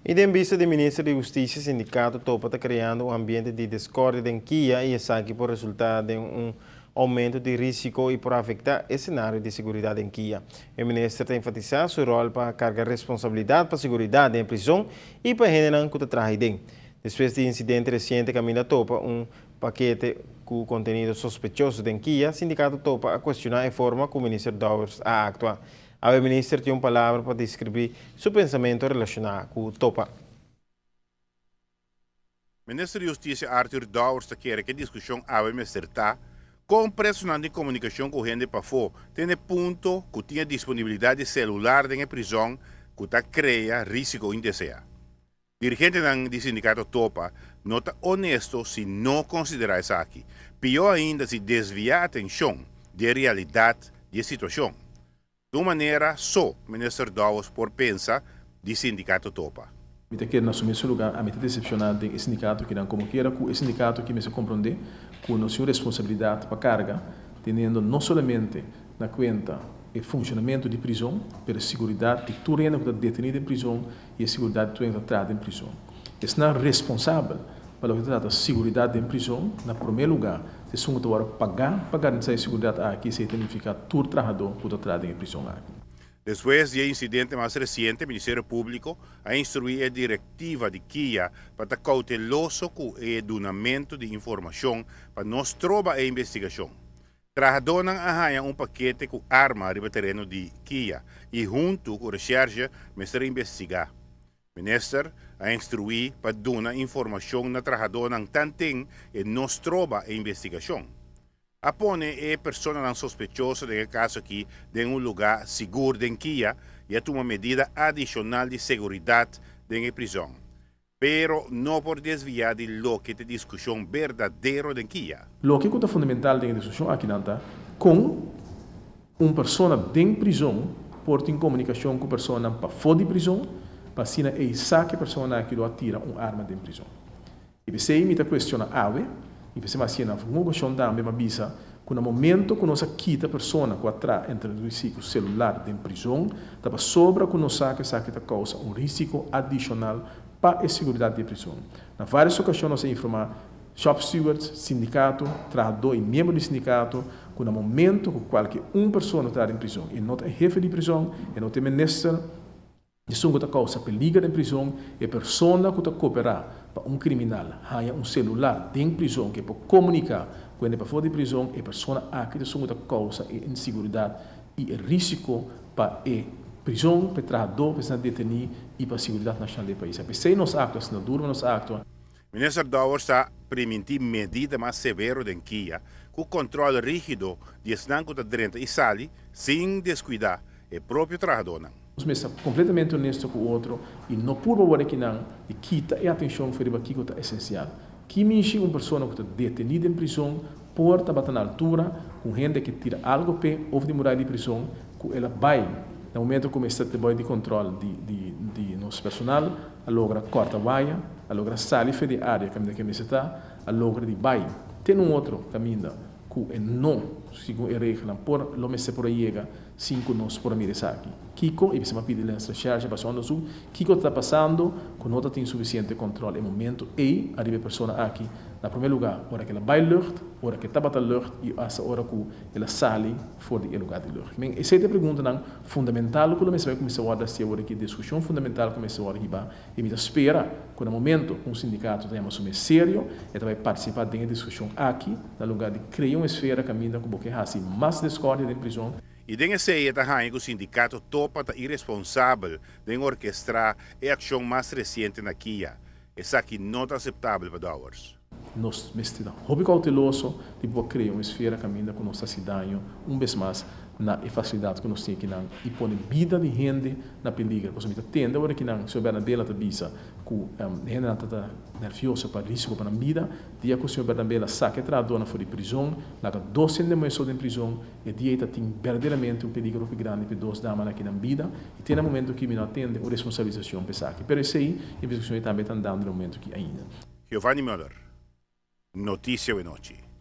I den bista di minister di Hustisia, sindikato Topa ta kreando un ambiente di deskordia den kia i esaki por resultá den un oumento di rísiko i por afektá e senario di seguridat den kia. E minister ta enfatisá su ròl pa karga responsabilidat pa seguridat den e prizon i pa hendenan ku ta traha aiden. Despues di insidente resiente kaminda topa un pakete ku kontenido sospechoso den kia, sindikato Topa a kuestioná e forma ku minister Dowers a aktua. Awe minister tin un palabra pa deskribí su pensamentu relashoná ku topa. Minister di Hustisia Arthur Dowers ta kere ku e diskushon awe mester ta kon presonan tin komunikashon ku hende pafó te na e punto ku tin e disponibilidat di selular den e prizòn ku ta krea rísiko indeseá. Dirigentenan di sindikato topa no ta onesto si no konsiderá esaki, pió ainda si desviá atenshon di e realidat di e situashon. Di un manera so Minister Dowers por pensa di sindikato topa. Mi ta kere na su mesun lugar, ami ta desepshoná den e sindikato kinan. Komo kiera ku e sindikato aki mester komprondé ku nos tin un responsabilidat pa karga, teniendo no solamente na kuenta e funshonamentu di prizon, pero e siguridat di tur hende ku ta detení den prizon i e siguridat di tur hende ku ta traha den prizon. Esnan responsabel pa loke ta trata siguridat den prizon, na promé lugá, ta esun ku ta wòrdu pagá pa garantisá e siguridat aki, esei ta nifiká tur trahadó ku ta traha den e prizon aki. Despues di e insidente mas resiente, Ministerio Públiko a instruí e direktiva di kia pa ta kouteloso ku e dunamentu di informashon pa no stroba e investigashon. Trahadónan a haña un pakete ku arma riba tereno di kia i huntu ku reshèrshe mester investigá. Minister a instruí pa duna informashon na trahadónan tanten e no stroba e investigashon. A pone e personanan sospechoso den e kaso aki den un lugá sigur den kia i a tuma medida adishonal di seguridat den e prizòn. Pero no por desviá di loke ta e diskushon berdadero den kia. Loke ku ta fundamental den e diskushon akinan ta kon un persona den prizon por tin komunikashon ku personanan pafó di prizon pa asina ei sa ku e persona aki lo a tira un arma den prizon. I p'esei mi ta kuestiona awe, i p'esei mi a hasié na un okashon tambe, mi a bisa ku na momento ku nos a kita persona ku a tra introdusí ku selular den prizon, ta pasobra ku nos sa ku esaki ta kousa un rísiko adishonal pa e seguridat di e prizon. Na vários okashon nos a informá shop stewards, sindikato, trahadó i miembro di sindikato ku na momento ku kualke un persona ta den prizon, e no ta e hefe di prizon, e no ta e minister, Esun ku ta kousa peliger den prizon, e persona ku ta koperá pa un kriminal haña un selular den prizon ku e por komuniká ku hende pafó di prizon, e persona aki ta esun ku ta kousa e insiguridat i e rísiko pa e prizon, pa e trahadó, pa esnan detení i pa siguridat nashonal di e pais. P'esei nos aktua asina duru nos aktua. Minister Dowers ta primintí medida mas severo den kia ku kòntròl rígido di esnan ku ta drenta i sali sin deskuidá e propio trahadónan. Nos mester ta completamente honesto cu otro y no purba worde kinan di kita e atencion for riba kico ta esencial. Ki mishi un persona cu ta deteni den prison por tabata na altura cu un hende ke tira algo p'e of di murai di prison cu el a bay na momento cu mester te boy di control di di di nos personal a logra corta waya, a logra sali fe di area caminda ke mester ta, a logra di bay te na un otro caminda cu e no segun e regelnan por lo mester por a yega Sin ku nos por a mira esaki. Kiko? I mester a pidi Lens Recherche pa haci onderzoek. Kiko ta pasando ku no ta tin sufisiente kòntròl e momento ei ariba e persona aki? Na promé lugá, ora ku el a bai lucht, ora ku e tabata lucht i asta ora ku el a sali for di e lugá di lucht. Men, esei ta e preguntanan fundamental ku lo mester bai kuminsá wòrdu hasié ora ki e diskushon fundamental ku mester wòrdu hibá i mi ta spera ku na momento ku un sindikato ta yama su mes serio e ta bai partisipá den e diskushon aki na lugá di krea un esfera kaminda ku bo ke hasi mas deskòrdia den prizon. I den esei e ta haña ku sindikato topa ta iresponsabel den orkestrá e akshon mas resiente na kia. Esaki no ta aseptabel pa Dowers. Nos mester ta hopi kouteloso di por krea un esfera kaminda ku nos ta hasi daño un bes mas na e fasilidat ku nos tin akinan i pone bida di hende na peliger. Pasobra mi ta tende ora kinan señor Bernabela ta bisa ku hendenan ta ta nervioso pa risiko pa nan bida. Dia ku señor Bernabela saka e trahadornan for di prizon, laga dos hende muhé so den prizon, e dia ei ta tin berdaderamente un peliger hopi grandi pa e dos damanan aki nan bida. I te na momento ki mi no a tende un responsabilisashon pa esaki. Pero esei investigashon ei tambe ta andando na momento ki ainda. Giovanni Muller, Noticia Wenochi.